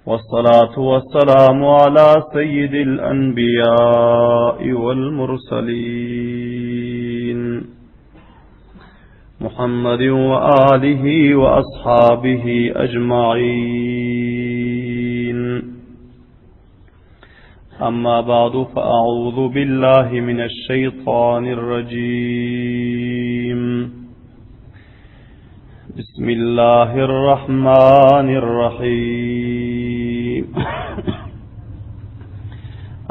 والصلاة والسلام على سيد الأنبياء والمرسلين محمد وآله وأصحابه أجمعين أما بعد فأعوذ بالله من الشيطان الرجيم بسم الله الرحمن الرحيم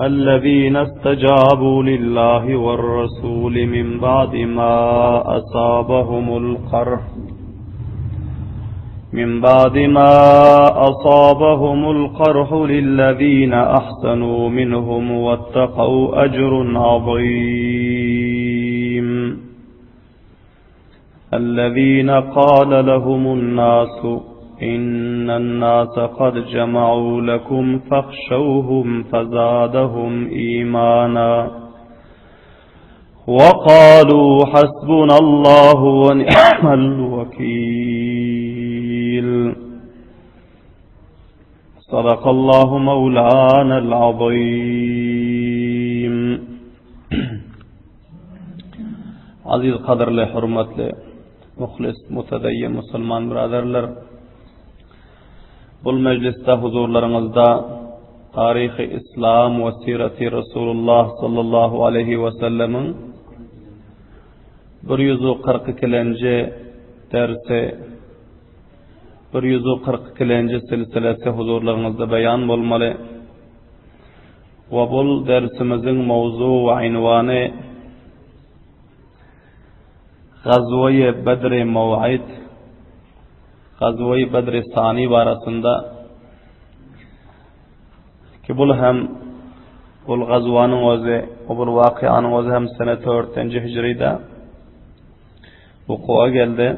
الذين استجابوا لله والرسول من بعد ما أصابهم القرح من بعد ما أصابهم القرح للذين أحسنوا منهم واتقوا أجر عظيم الذين قال لهم الناس إن الناس قد جمعوا لكم فاخشوهم فزادهم إيمانا وقالوا حسبنا الله ونعم الوكيل صدق الله مولانا العظيم Aziz gadyrly, hormatly, muhlis, mutadayyin musulman biraderler. Bul mejlisde huzurlaryňyzda taryhy islam we siraty Resulullah sallallahu aleyhi we sellemiň 142-lenji dersi 142-lenji silsilesi huzurlaryňyzda beýan bolmaly. We bul dersimiziň mowzu we ynwany Gazweýi Bedri Mow'id, Gazweýi Bedri Sani barasynda ki bul hem bul gazwanyň özi, bul wakyanyň özi hem sene 4-nji hijride wuku'a geldi.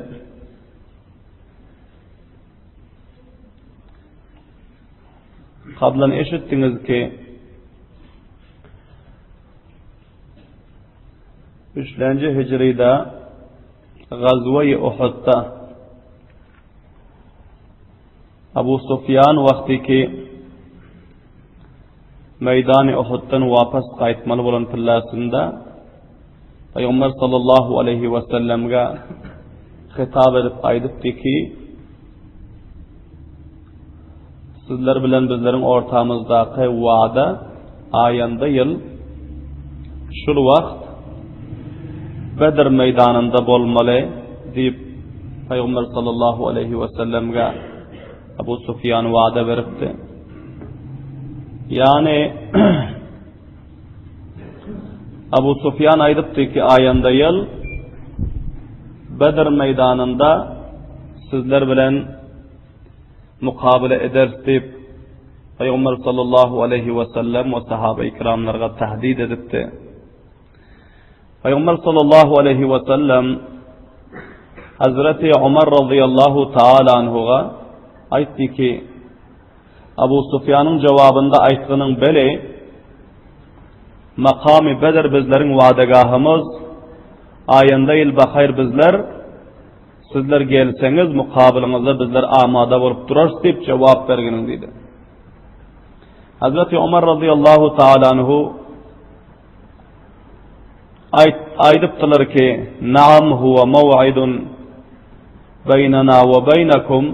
Kablan eşitdiňiz ki, üçlenji hijride Gazwe-i Uhudda Abu Sufyan wagty ki meýdany Uhuddan wapas gaýtmaly bolan pillasynda Peygamber sallallahu aleyhi ve sellemge hitap edip aýdypdy ki, Sizler bilen bizleriň ortamyzdaky wada aýanda ýyl şul wagt Bedr meýdanynda bolmaly diýip Pygamber sallallahu aleyhi we sellemge Abu Sufyan wada beripdi. Ýani Abu Sufyan aýdypdy ki aýanda ýyl Bedr meýdanynda sizler bilen mukabele ederis diýip, Pygamber sallallahu aleýhi we sellem we sahaba-i kiramlarga tahdid edipdi. Pygamber sallallahu aleýhi we sellem Hazreti Omar radıyallahu taala anhuga aýtdy ki, Abu Sufýanyň jogabynda aýtgynyň beli Makamy Bedr bizleriň wadagahymyz, aýanda ýyl bahaýr bizler Sizler gelseňiz, mukabylyňyzda bizler amada bolup durarys diýip jogap berginiň diýdi. Hazreti Omar radıyallahu taala anhu aýt aýdypdylar ki, "Naam huwa maw'idun beynena we beynekum."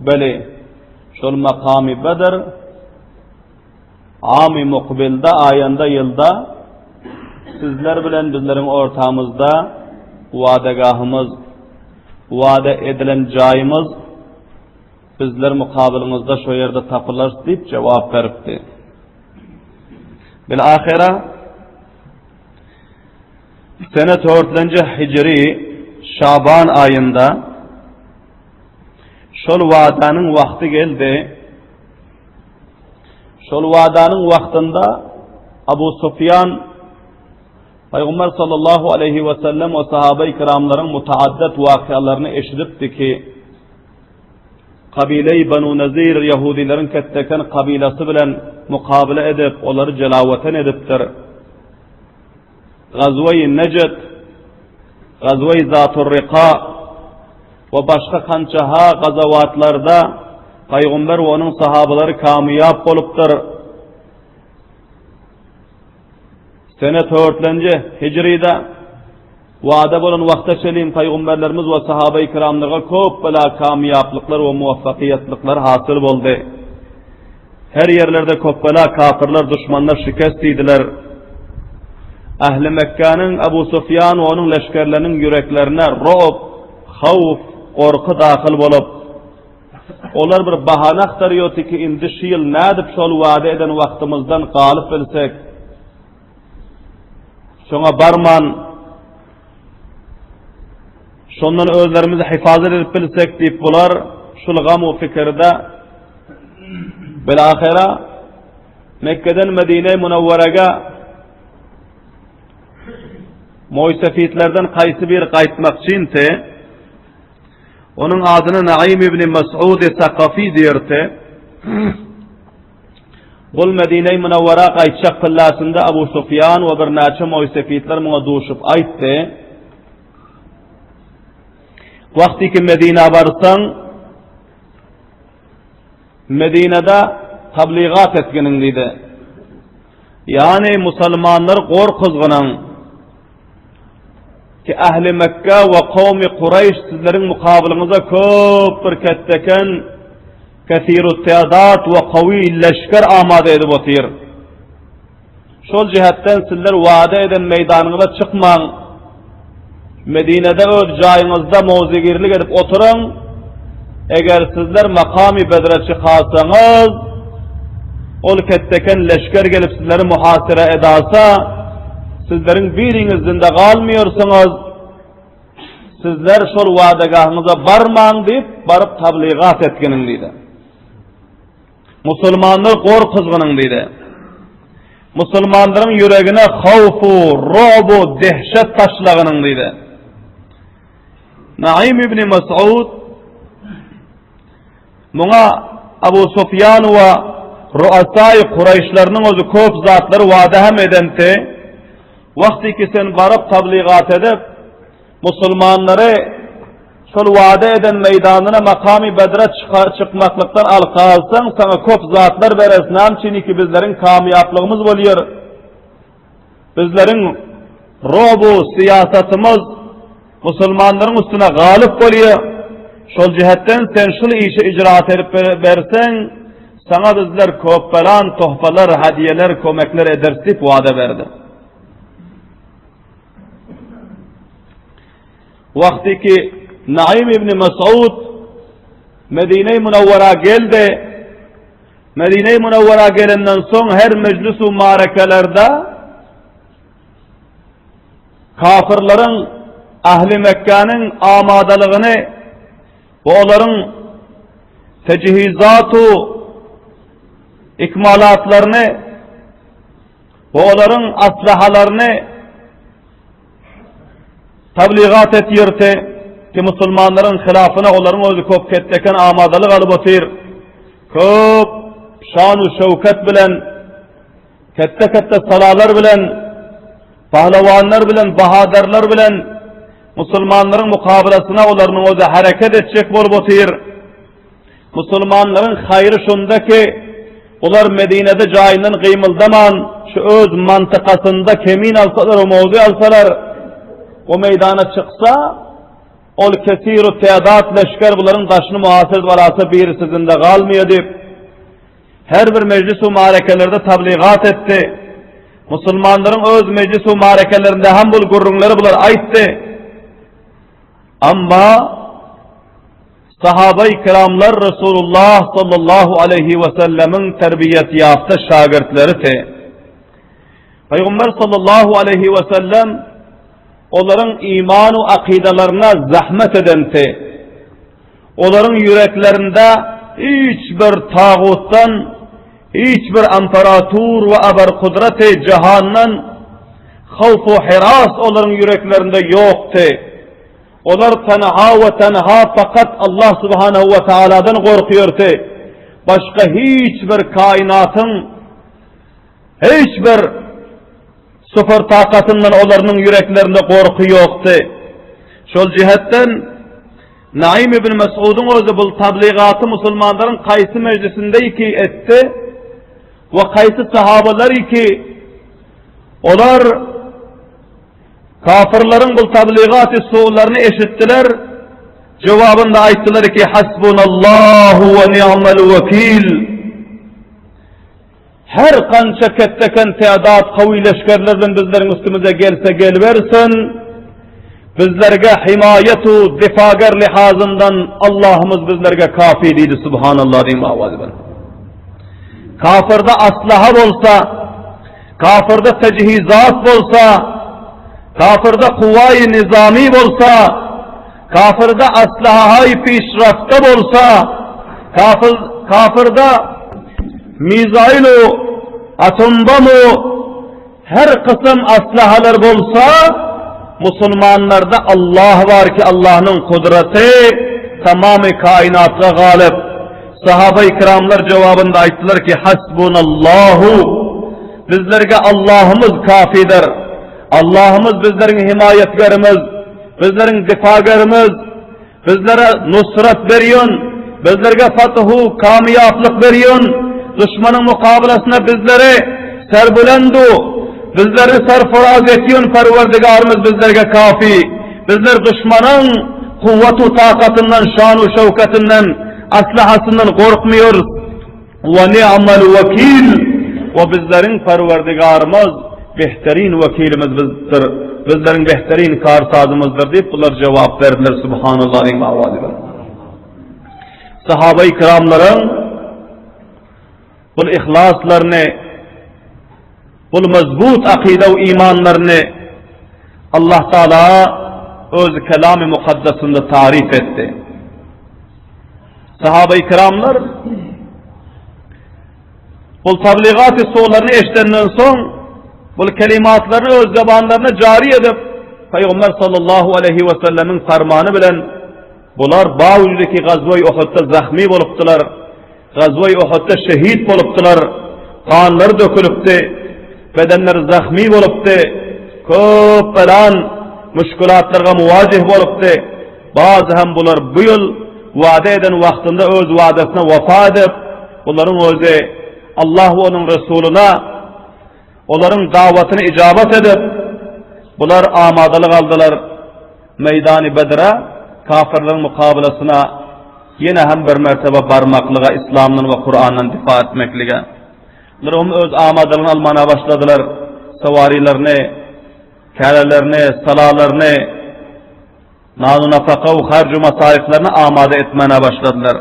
Beli şol makamy Bedr Amy mukbilde aýanda ýylda sizler bilen bizleriň ortamyzda wadagahymyz, wada edilen jaýymyz bizler mukabylyňyzda şo ýerde tapylarys diýip jogap beripdi. Bil ahyra sene dörtlenji hijri Şaban aýynda şol wadanyň wagty geldi. Şol wadanyň wagtynda Abu Sufýan Pygamber sallallahu aleyhi we sellem we sahabe-i kiramlaryň mutaaddat wakyalaryny eşidipdi ki, kabile-i Banu Nazir ýahudileriň ketdeken kabilasy bilen mukabele edip, olary jelaweten edipdir. Gazwe-i Nejd, Gazwe-i Zatur Rika we başga kançaha gazawatlarda. Pygamber we onuň sahabalary kamyýap bolupdyr. Sene törtlenji hijride wada bolan wagta çenli pygamberlerimiz we sahaba-i kiramlara köp bela kamyýaplyklar we muwaffakiýetlyklar hasyl boldy. Her ýerlerde köp bela kafirler, duşmanlar şikest diýdiler. Ähli Mekgäniň Abu Sufýan we onuň leşgerleriniň ýüreklerine rob, hawf, gorky dahyl bolup, Olar bir bahana agtarýardy ki, indi şu ýyl nädip şol wada eden wagtymyzdan galyp bilsek, şoňa barman, şondan özlerimizi hifazat edip bilsek diýip bular şul gam u fikirde bilahira Mekgeden Medine-i Munawwaraga Moýsefitlerden kaýsy bir gaýtmakçynty Onuň adyna Naim ibn Mas'ud Sakafi diýerdi. Bul Medine-i Munawwara gaýtjak pyllasynda Abu Sufýan we birnäçe moýsefitler muňa duşup aýtdy. Wagty ki Medina barsaň, Medinede tabligat etginiň diýdi. Ýagny musulmanlar gorkuzgynyň ki ähli Mekge we kowmy Kureýş sizleriň mukabylyňyza köp bir ketdeken kesiru tedat we kawi leşger amada edip otyr. Şol jihetden sizler wada eden meýdanyňyza çykmaň. Medinede öz jaýyňyzda mowzigirlik edip oturyň. Eger sizler makamy Bedre çykarsaňyz, ol ketdeken leşger gelip sizleri muhasere edasa, sizleriň biriňiz zinde galmýarsyňyz. Sizler şol wadagahyňyza barmaň diýip, baryp tabligat etginiň diýdi. Musulmanlar gorkuzgynyň diýdi. Musulmanlaryň ýüregine howfu, robu, dehşet taşlagynyň diýdi. Naim ibn Mas'ud muňa Abu Sufýan we Ruasai Kuraýşlarynyň özi köp zatlary wada hem edenti. Wagty ki sen baryp tabligat edip, Musulmanlary şol wada eden meýdanyna makamy Bedre çykmaklykdan alyp galsaň, saňa köp zatlar bereris. Näme üçin ki bizleriň kamýaplygymyz bolýar. Bizleriň robu syýasatymyz musulmanlaryň üstüne galyp bolýar. Şol jihetden sen şul işi icraat edip berseň, saňa bizler köpbelan tohfalar, hediýeler, kömekler ederis diýip wada berdi. Wagty ki Naim ibn Mas'ud Medine-i Munawwara geldi. Medine-i Munawwara gelenden soň her mejlis-u marekelerde kafirleriň ahli Mekgäniň amadalygyny we olaryň tejhizatu ikmalatlaryny we olaryň aslahalaryny tabligat etýärdi ki musulmanlaryň hylafyna olaryň özi köp ketdeken amadalyk alyp otyr. Köp şan-u şöwket bilen ketde-ketde salalar bilen pahlawanlar bilen bahadarlar bilen musulmanlaryň mukabalasyna olaryň özi hereket etjek bolup otyr. Musulmanlaryň haýry şunda ki, olar Medinede jaýyndan gymyldaman, şu öz mantykasynda kemin alsalar we mowzy alsalar, o meýdana çyksa, ol kesiru tädat leşger bularyň daşyny muhasir edip alasa birisi zinde galmaýar diýip, her bir mejlis we marekelerde tabligat etdi. Musulmanlaryň öz mejlis we marekelerinde hem bul gürrüňleri bular aýtdy. Amma Sahabai kiramlar Resulullah sallallahu aleýhi we sellemiň terbiýet ýafta şagirtleridi. Pygamber sallallahu aleýhi we sellem olaryň iman we akydalaryna zahmet edenti. Olaryň ýüreklerinde hiç bir tagutdan, hiç bir imperator we abar kudraty jahandan howf we hiras olaryň ýüreklerinde ýokdy. Olar tenha we tenha fakat Allah subhanahu we taaladan gorkuýardy. Başga hiç bir kainatyň hiç bir super takatyndan olarynyň ýüreklerinde gorky ýokdy. Şol jihetden. Naim ibn Mes'udyň özi bul tabligaty musulmanlaryň kaýsy mejlisinde ki etdi we kaýsy sahabalar ki olar kafirleriň bul tabligaty suwlaryny eşitdiler. Jogabynda aýtdylar ki hasbunallahu we ni'mel wekil. Her kança ketdeken tädat kawy leşgerler bilen bizleriň üstümize gelse gelibersin, bizlerge himaýet-u difager lihazyndan Allahymyz bizlerge kafi diýdi, Subhanallah diýiň awazy bilen. Kafirde aslaha bolsa, kafirde tejhizat bolsa, kafirde kuwaýy nizami bolsa, kafirde aslahaý pişrafta bolsa, kafir, kafirde mizaýlu, atombamu, her kysym aslahalar bolsa, musulmanlarda Allah bar ki Allahnyň kudraty tamamy kainatga galyp. Sahaba-i kiramlar jogabynda aýtdylar ki, Hasbunallahu, bizlerge Allahymyz kafidir. Allahymyz bizleriň himaýetgerimiz, bizleriň difagerimiz, bizlere nusrat berýän, bizlerge fathu, kamýaplyk berýän, duşmanyň mukabylasynda bizleri serbulendu, bizleri serfaraz etýän Perwerdigarymyz bizlerge kafi. Bizler duşmanyň kuwwatu takatyndan, şanu şöwketinden, aslahasyndan gorkmaýarys. We ni'mel wekil, we bizleriň Perwerdigarymyz behterin wekilimiz bizdir, bizleriň behterin karsazymyzdyr diýip bular jogap berdiler Subhanallah diýip awazy bilen. Sahaba-i kiramlaryň bul ihlaslaryny, bul mazbut akyda we imanlaryny Allah Taala öz kelamy mukaddesinde taryf etdi. Sahaba-i kiramlar bul tabligat-y suwlaryny eşidenden soň bul kelimatlaryny öz zabanlaryna jary edip Peygamber sallallahu aleyhi ve sellemiň farmany bilen bular bawüzdeki gazwa-i Uhudda zahmi bolupdylar. Gazwa-i Uhudda şehit bolupdylar. Ganlary dökülipdi. Bedenleri zahmi bolupdy. Köp belan müşkülatlarga muwajih bolupdy. Bazy hem bular bu ýyl wada eden wagtynda öz wadasyna wepa edip, bularyň özi Allah we onuň Resulyna olaryň dawatyny ijabat edip, bular amadalyk aldylar. Meýdany Bedre kafirleriň mukabylasyna ýene hem bir mertebe barmaklyga, Islamdan we Kurandan difa etmeklige. Bular hem öz amadalygyny almana başladylar. Sawarilerini, kälelerini, salalaryny, Nanu-nafaka we harju masaryflaryny amada etmäne başladylar.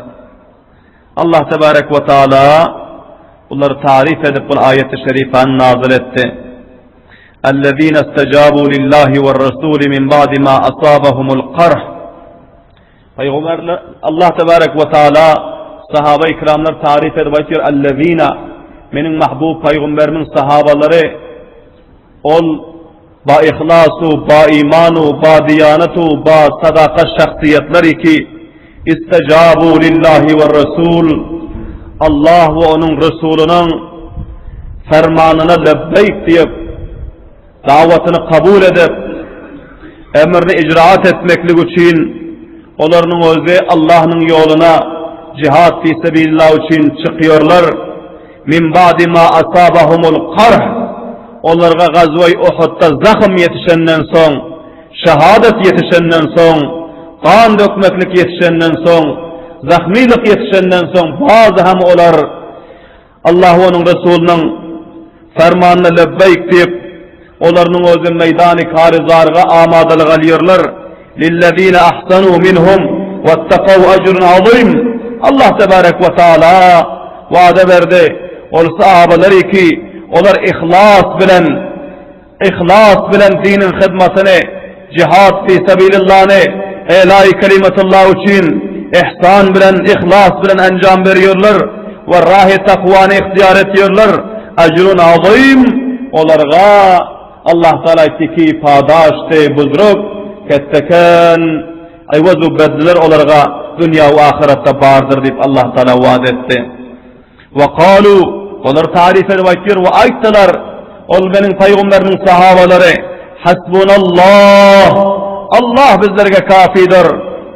Allah tebarek we taala bulary taryf edip bul aýaty şerifany nazyl etdi. Ellezine istejabu lillahi we rasuli min ba'di ma asabahumul qarh. Peygamberler Allah tebarek we taala sahaba ikramlar taryf edip aýtýar ellezine meniň mahbub peygamberimiň sahabalary Ol ba yhlasu, ba imanu, ba diýanatu, ba sadakat şahsyýetler ki, istejabu lillahi we rasul, Allah we onuň Resulynyň fermanyna lebbeýk diýip, dawatyny kabul edip, emrini icraat etmeklik üçin olarynyň özi Allahnyň ýoluna jihad fi sebilillah üçin çykýarlar. Min ba'di ma asabahumul karh, olarga gazwa-i Uhudda zahm ýetişenden soň, şehadat ýetişenden soň, gan dökmeklik ýetişenden soň, zahmylyk ýetişenden soň bazy hem olar Allah we onuň Resulynyň fermanyna lebbeýk diýip, Olarynyň özi meýdany kary-zarga amadalyk alýarlar. Lillezine ahsanu minhum wettakaw ejrun azim. Allah tebarek we taala wada berdi. Ol sahabalary ki, olar yhlas bilen yhlas bilen diniň hyzmatyny, jihad fi sabilillany, elaý kelimetullah üçin ihsan bilen, yhlas bilen enjam berýärler we rahy takwany ihtiýar etýärler. Ejrun azim, olarga Allah Taala aýtdy ki, padaşdy buzruk, ketdeken, iwaz-u bedler olarga dünýä we ahyretde bardyr diýip Allah Taala wada etdi. We kalu, olar taryf edip aýtýar we aýtdylar, ol meniň pygamberimiň sahabalary, Hasbunallah, Allah bizlerge kafidir.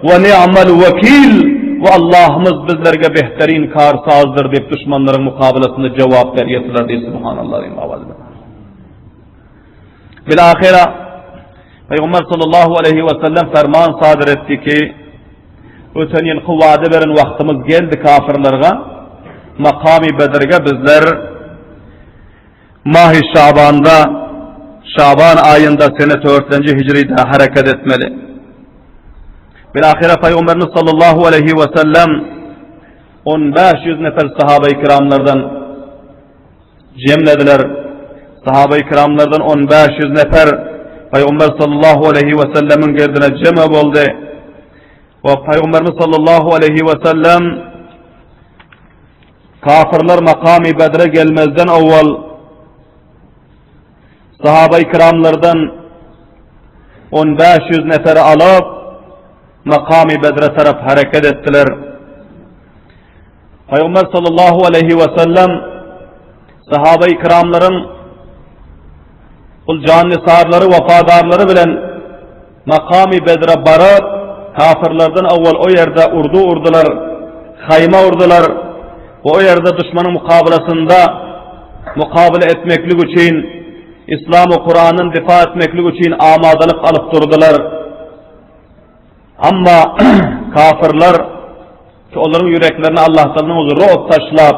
We ni'mel wekil, we Allahymyz bizlerge behterin karsazdyr diýip duşmanlaryň mukabalasynda jogap berýärdiler diýip subhanallah diýip awaz bilen. Bilahira Peygamber sallallahu aleyhi ve sellem ferman sadyr etdi ki öten ýylky wada beren wagtymyz geldi kafirlerge makamy Bedirge bizler Mahy Şabanda, Şaban aýynda sene dörtlenji hijride hereket etmeli. Bilahire Peygamberimiz sallallahu aleyhi ve sellem 1500 nefer sahabe-i kiramlardan jemlediler. Sahabe-i kiramlardan 1500 nefer Peygamber sallallahu aleyhi ve sellemin gerdine cem boldy. We Peygamberimiz sallallahu aleyhi ve sellem Kafirler makamy Bedre gelmezden owal sahaba-i kiramlardan on 500 neferi alyp makamy Bedre tarap hereket etdiler. Peygamber sallallahu aleyhi ve sellem sahaba-i kiramlaryň ol jannisarlary, wepadarlary bilen Makamy Bedre baryp, kafirlerden owal o ýerde urdu urdular, haýma urdular we o ýerde duşmanyň mukabalasynda mukabala etmeklik üçin, Islam we Kurandan difa etmeklik üçin amadalyk alyp durdular. Amma kafirler ki olaryň ýüreklerine Allah Taalanyň özi ruh taşlap,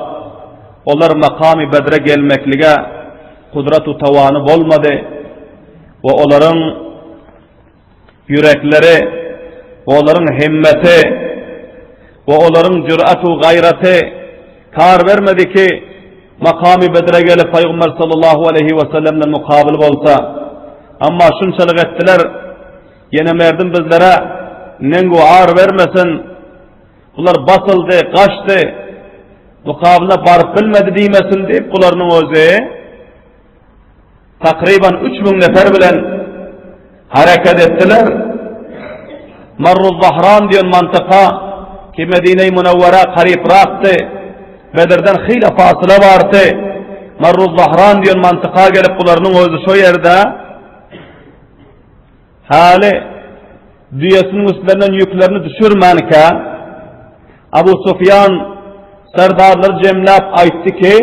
olar makamy Bedre gelmeklige kudrat-u tawany bolmady we olaryň ýürekleri we olaryň himmeti we olaryň jürat-u gaýraty kar bermedi ki, makamy Bedre gelip Pygamber sallallahu aleyhi we sellemden mukabyl bolsa. Amma şunçalyk etdiler, Ýene merdim bizlere neňgu ar bermesin. Bular basyldy, gaçdy. Mukabyla baryp bilmedi diýmesin diýip, bularynyň özi takryban 3000 nefer bilen hareket etdiler. Marruz Zahran diýen mantyka ki Medine-i Munawwara karyprakdy. Bedirden hyla fasyla bardy. Marruz Zahran diýen mantyka gelip bularynyň özi şo ýerde Häli düýesiniň üstlerinden ýüklerini düşürmänkä, Abu Sufýan serdarlary jemläp aýtdy ki,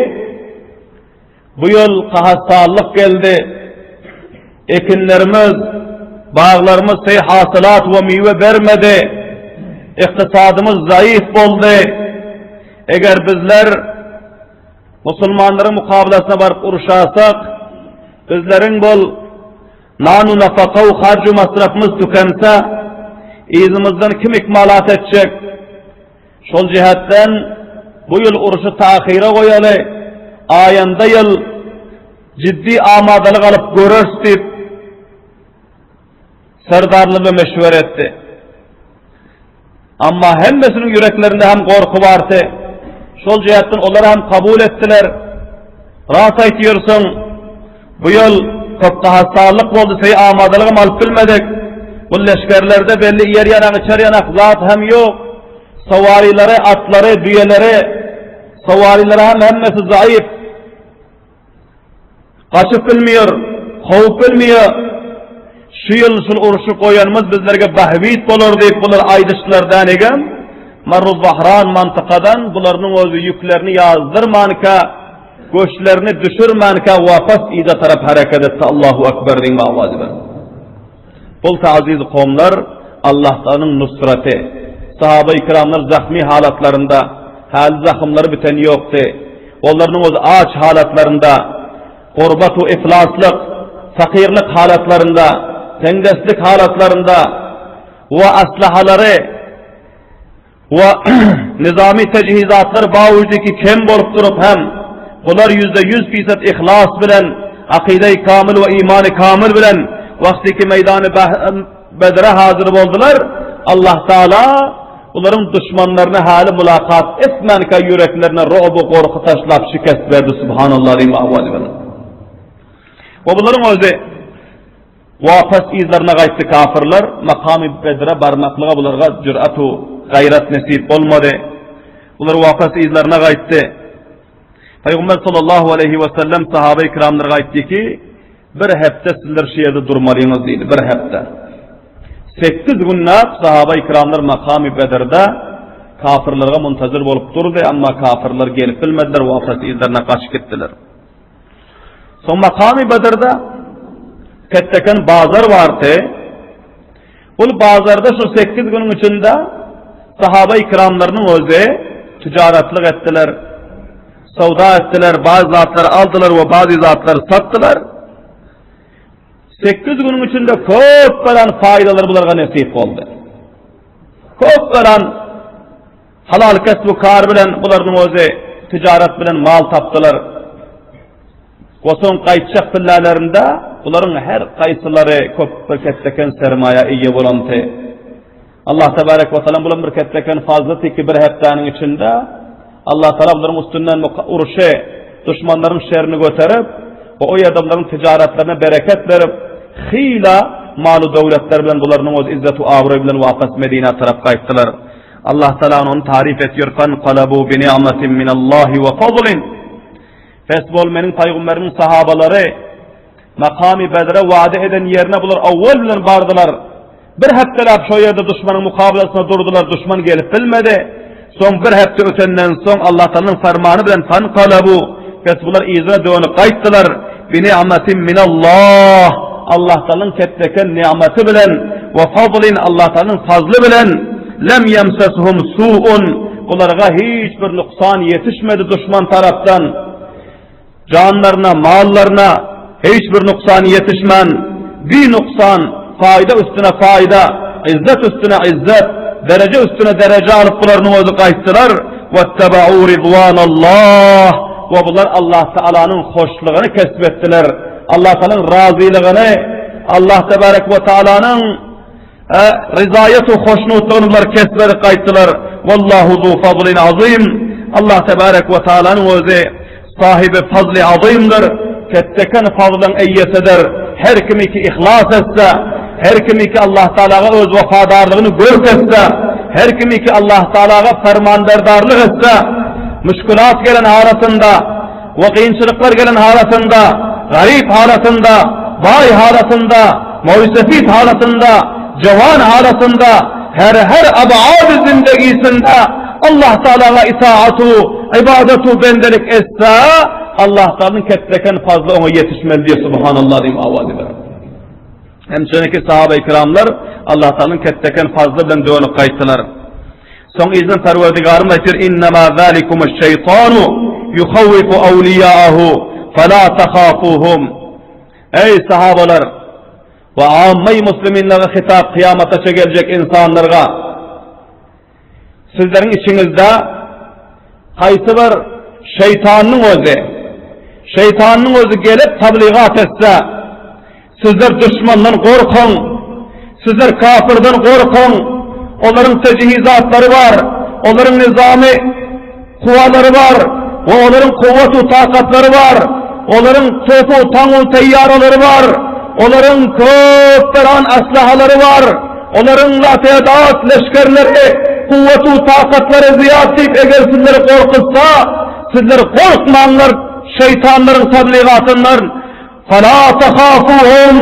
Bu ýyl gahatsallyk geldi. Ekinlerimiz, baglarymyz teý hasylat we miwe bermedi. Ykdysadymyz zaif boldy. Eger bizler musulmanlaryň mukabalasyna baryp uruşasak, bizleriň bol Nan-u nafaka-u harj-u masrafymyz tükense, yzymyzdan kim ikmalat etjek? Şol jihetden bu ýyl urşy tahyra goýaly, aýanda ýyl ciddi amadalyk alyp göreris diýip, serdarlyga meşwer etdi. Amma hemmesiniň ýüreklerinde hem gorky bardy. Şol jähtden olar hem kabul etdiler. Rast aýtýarsyň, bu ýyl köp gahatsallyk boldy, seý amadalygam alyp bilmedik. Bu leşgerlerde belli iýer ýanak, içer ýanak zat hem ýok. Sowarylary, atlary, düýeleri, sowarylary hem hemmesi zaýyf. Gaçyp bilmeýär, kowup bilmeýär. Şu ýyl şul urşy goýanymyz bizlerge bähbit bolar diýip bular aýdyşdylar dänegem, Marruz-Zahran mantykadan bularynyň özi ýüklerini ýazdyrmanka, göçlerini düşürmänkä wapas yza tarap hereket etdi Allahu Ekber diýiň owazy bilen. Bolsa aziz kowumlar Allah Tagalanyň nusraty. Sahaba-i kiramlar zahmy halatlarynda, häli zahymlary biten ýokdy. Olarynyň özi aç halatlarynda, gurbat we iflaslyk, fakirlik halatlarynda, teňdeslik halatlarynda we aslahalary we nizami tejhizatlar bawujdyki kem bolup durup hem, bular 100% fisat ihlas bilen, akyda-i kamil we imany kamil bilen wagtyky meýdany Bedre hazir boldular. Allah Taala bularyň duşmanlaryna hali mulakat etmänkä ýüreklerine robu gorky taşlap şikest berdi. Subhanallah diýip awaz bilen. We bularyň özi Wapas yzlaryna gaýtdy kafirler, makamy Bedre barmaklyga bularga jürat-u gaýrat nesip bolmady. Bular wapas yzlaryna gaýtdy. Pygamber sallallahu aleýhi we sellem sahaba-i kiramlara aýtdy ki, bir hepde sizler şu ýerde durmalyňyz diýdi, bir hepde. Sekiz günläp sahaba-i-kiramlar makamy Bedirde kafirlerge muntazir bolup durdy, emma kafirler gelip bilmediler, wapas yzlaryna gaçyp gitdiler. Soň makamy Bedirde ketdeken bazar bardy. Ol bazarda şu sekiz günüň içinde sahaba-i-kiramlarynyň özi tijaratlyk etdiler, sawda etdiler, bazı zatlary aldylar we bazı zatlary satdylar. Sekiz günüň içinde köp beren faýdalar bularga nesip boldy. Köp beren halal kesbi kar bilen bularyň özi tijarat bilen mal tapdylar. We soň gaýtjak pillalarynda bularyň her gaýsylary köp bir ketdeken sermaýa eýe bolanty. Allah tebarek we taala bulan bir ketdeken fazly tiki bir hepdäniň içinde Allah taala bularyň üstünden uruşy, duşmanlaryň şerini göterip we o ýerde bularyň tijaretlerine bereket berip, hyla malu döwletler bilen bularyň öz izzet we abraý bilen wapas Medinä tarap gaýtdylar. Allah taala ony taryf etýär, Fanqalabu bi ni'matin minallahi we fadlin. Pes bol meniň paýgamberimiň sahabalary Makamy Bedre wada eden ýerine bular owwal bilen bardylar. Bir hepdeläp şo ýerde duşmanyň mukabalasynda durdular, duşman gelip bilmedi. Soň bir hepde ötenden soň Allah Taalanyň fermany bilen fankalabu pes bular yzyna dönüp gaýtdylar. Bi ni'matin minallah Allah Taalanyň ketdeken ni'maty bilen we fadlin Allah Taalanyň fazly bilen lem yemseshum su'un bularga hiç bir nuksan ýetişmedi duşman tarapdan. Janlaryna, mallaryna hiç bir nuksan ýetişmän, bi nuksan, faýda üstüne faýda, yzzet üstüne yzzet, dereje üstüne dereje alyp bularynyň özi gaýtdylar. Wettebaû ridwanallah we bular Allah Taalanyň hoşlugyny kesp etdiler. Allah Taalanyň razylygyny, Allah tebarek we Taalanyň Ryzaýat we hoşnutlygyny bular kesp edip gaýtdylar. Wallahu zu fazlin azym. Allah tebarek we taalanyň özi sahibi fazly azymdyr. Ketdeken fazlyň eýesidir. Her kimi ki ihlas etse, her kimi ki Allah Taalaga öz wepadarlygyny görkezse, her kimi ki Allah Taalaga fermanberdarlyk etse, müşkülat gelen halatynda we kynçylyklar gelen halatynda, garyp halatynda, baý halatynda, Moýsefit halatynda, jawan halatynda, her-her abady zindegisinde Allah Tagalaga itaatu, ybadatu bendelik etse, Allah Tagalanyň ketdeken fazly oňa ýetişmeli diýip subhanallah diýip awaz eder. Hemçeneki sahaba-i kiramlar Allah Tagalanyň ketdeken fazly bilen dönüp gaýtdylar. Soň yzdan Perwerdigarymyz aýtýar, Innema zalikumu şeýtanu yuhawwifu awliyaahu fela tahafuhum. Eý, sahabalar! We ammaý musliminlere hitap kyýamataça geljek ynsanlarga! Sizleriň içiňizde haýsy bir şeýtanyň özi, şeýtanyň özi gelip tabligat etse, sizler duşmandan gorkuň, sizler kafirden gorkuň, olaryň tejhizatlary bar, olaryň nizamy Kuwalary bar we olaryň kuwwat-u takatlary bar, olaryň topu, taňu, teýýaralary bar, olaryň köp beran aslahalary bar, olaryň latedat leşgerleri, kuwwat-u takatlary zyýat diýip eger sizleri gorkuzsa, sizler gorkmaňlar şeýtanlaryň tabligatyndan. Fela tahafuhum,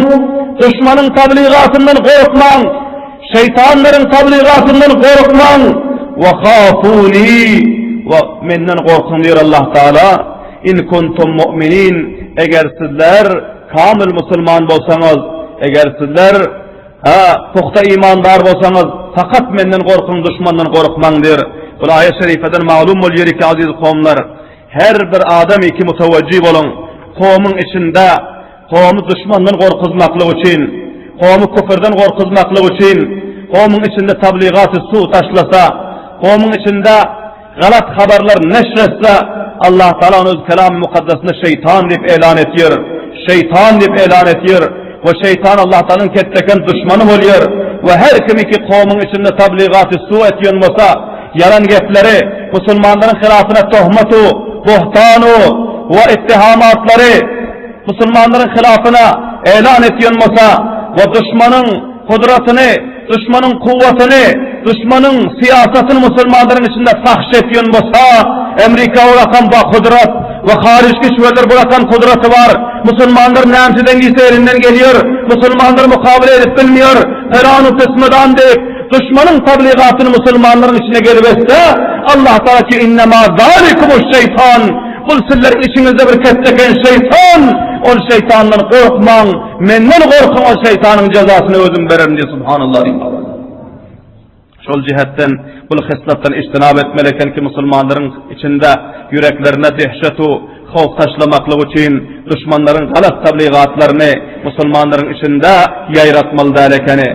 duşmanyň tabligatyndan gorkmaň, şeýtanlaryň tabligatyndan gorkmaň, we hafuni, we menden gorkuň diýer Allah Taala, in kuntum mu'minin, eger sizler kamil musulman bolsaňyz, eger sizler ha puhta imandar bolsaňyz, fakat menden gorkuň, duşmandan gorkmaň diýer. Bu aýat şerifeden malum bolýar ki aziz kowumlar, Her bir adam iki mutawajjy boluň, kowumyň içinde kowumy duşmandan gorkuzmaklyk üçin, kowumy küfürden gorkuzmaklyk üçin, kowumyň içinde tabligaty su taşlasa, kowumyň içinde galat habarlar neşr etse, Allah Taala ony öz Kelamy Mukaddesinde şeýtan diýip elan etýär. Şeýtan diýip elan etýär we şeýtan Allah Taalanyň ketdeken duşmany bolýar we her kim iki kowumyň içinde tabligaty su etýän bolsa, Ýalan gepleri, musulmanlaryň hylafyna tohmatu, buhtanu we ittihamatlary musulmanlaryň hylafyna elan etýän bolsa we duşmanyň gudratyny, duşmanyň kuwwatyny, duşmanyň syýasatyny musulmanlaryň içinde fahş etýän bolsa, Emrika urakam ba kudrat. we haryj kişwerler bulakan kudraty bar. Musulmanlar nämseden diýse elinden gelýär. Musulmanlar mukabele edip bilmeýär. Felan-u pysmydan diýip, duşmanyň tabligatyny musulmanlaryň içine gelip etse, Allah Taala ki innema zalikumuş şeýtan. Bul sizleriň içiňizde bir ketdeken şeýtan. Ol şeýtandan gorkmaň, menden gorkuň, ol şeýtanyň jezasyny özüm bererin diýip subhanallah diýip. Şol jihetden bul hyslatdan ijtinap etmeli eken ki, musulmanlaryň içinde ýüreklerine dehşet-u howf taşlamaklyk üçin duşmanlaryň galat tabligatlaryny musulmanlaryň içinde ýaýratmaly däl ekeni.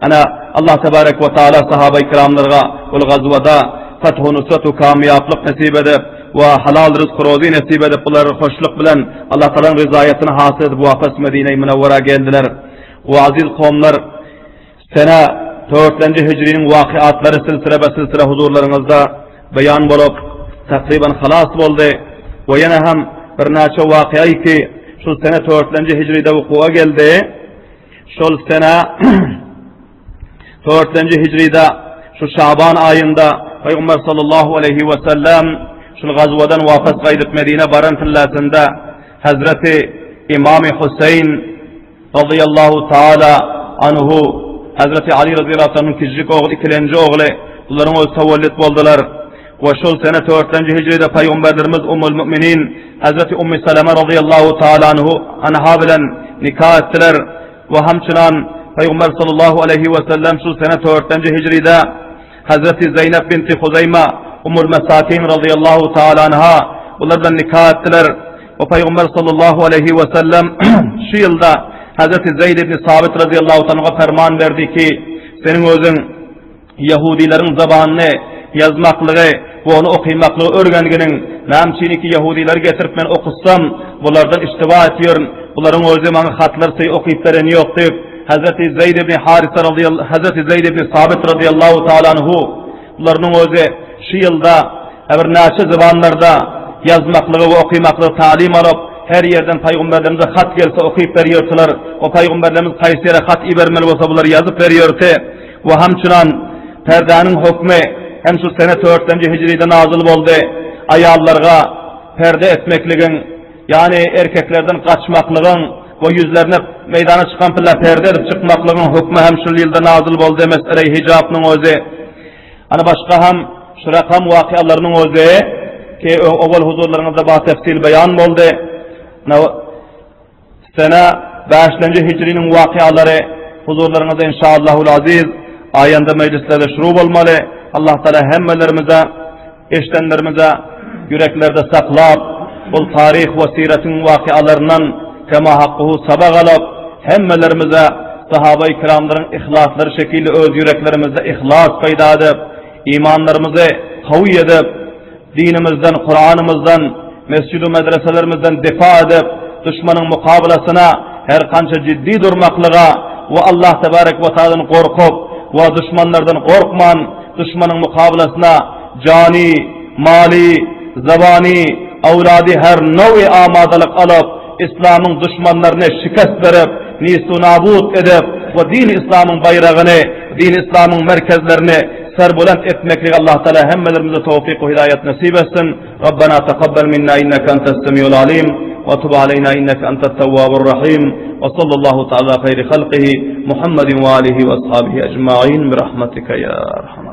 Ana, Allah tebarek we taala sahabai kiramlarga bul gazwada feth-u nusrat-u kamýaplyk nesip edip we halal ryzk-rozy nesip edip bular hoşluk bilen Allah Taalanyň ryzaýatyny hasyl edip wapas Medine-i Münewwera geldiler. We aziz kowumlar! Sene dörtlenji hijriniň wakyatlary silsile-be-silsile huzurlaryňyzda beýan bolup, takryban halas boldy we ýene hem birnäçe wakyýa ki, şu sene dörtlenji hijride wukuwa geldi. Şol sene dörtlenji hijride şu Şaban aýynda Pygamber sallallahu aleýhi we sellem şul gazwadan wapas gaýdyp Medine baran pilläsinde Hazreti Imamy Huseýn Razyýallahu taala anhu, Hezreti Ali razyýallahu taala kiçijik ogly, ikilenji ogly, bularyň özi tawallyt boldular. We şol sene dörtlenji hijride Pygamberlerimiz Ummul Müminin Hezreti Ummi Salama razyýallahu taala anhu anha bilen nika etdiler. We hamçynan Pygamber sallallahu aleýhi we sellem şol sene dörtlenji hijride Hazreti Zeýnep binti Huzeýma, Ummul Mesakin razyýallahu taala anha bular bilen nika etdiler. We Pygamber sallallahu aleýhi we sellem şu ýylda Hazreti Zeýd ibn Sabit razyýallahu taala perman berdi ki, seniň özüň ýahudileriň zabanyny ýazmaklygy we ony okymaklygy örgenginiň, näme üçin ki ýahudileri getirip men okutsam, bulardan iştiba etýärin, bularyň özi maňa hatlar söý okyp bereni ýok diýip, Hazreti Zeýd ibn Harisa razyýallahu Hazreti Zeýd ibn Sabit razyýallahu taala anhu bularynyň özi şu ýylda bir näçe zybanlarda ýazmaklygy we okymaklygy talim alyp, her ýerden paýgamberlerimize hat gelse okyp berýärdiler we paýgamberlerimiz haýsy ýere hat ibermeli bolsa bular ýazyp berýärdi we hamçynan perdäniň hökmi hem şu sene dörtlenji hijride nazyl boldy aýallarga perde etmekligiň Ýagny erkeklerden gaçmaklygyň we ýüzlerine meýdana çykan pille perde edip çykmaklygyň hökmi hem şul ýylda nazyl boldy mesele-i hijapnyň özi. Ana başga hem şu rakam wakyalarynyň özi ki owal huzurlaryňyzda batefsil beýan boldy. Sene bäşlenji hijriniň wakyalary huzurlaryňyzda inşaallahul aziz aýanda mejlislerde şuru bolmaly. Allah Taala hemmelerimize eşidenlerimize ýüreklerde saklap, bul taryh we siratyň wakyalaryndan kema hakkuhu sabak alyp, hemmelerimize sahaba-i kiramlaryň yhlaslary şekilli öz ýüreklerimizde yhlas peýda edip, imanlarymyzy kawy edip, dinimizden, Kuranymyzdan, mesjid-u medreselerimizden difa edip, duşmanyň mukabalasyna her kança jiddi durmaklyga we Allah tebarek we taaladan gorkup we duşmanlardan gorkman, duşmanyň mukabalasyna jany, maly, zabany, awlady her nowy amadalyk alyp, islamyň duşmanlaryny şikest berip, nistu-nabut edip we dini islamyň baýragyny, dini islamyň merkezlerini serbulant etmeklige Allah Taala hemmelerimize towfyk we hidaýat nesip etsin. Rabbena takabbel minna inneke entes semiul alim we tub aleyna inneke entet tewwabur rahim. We sallallahu taala hayri halqihi Muhammedin we alihi we ashabihi ecmaîn bi rahmetike ya erhamer.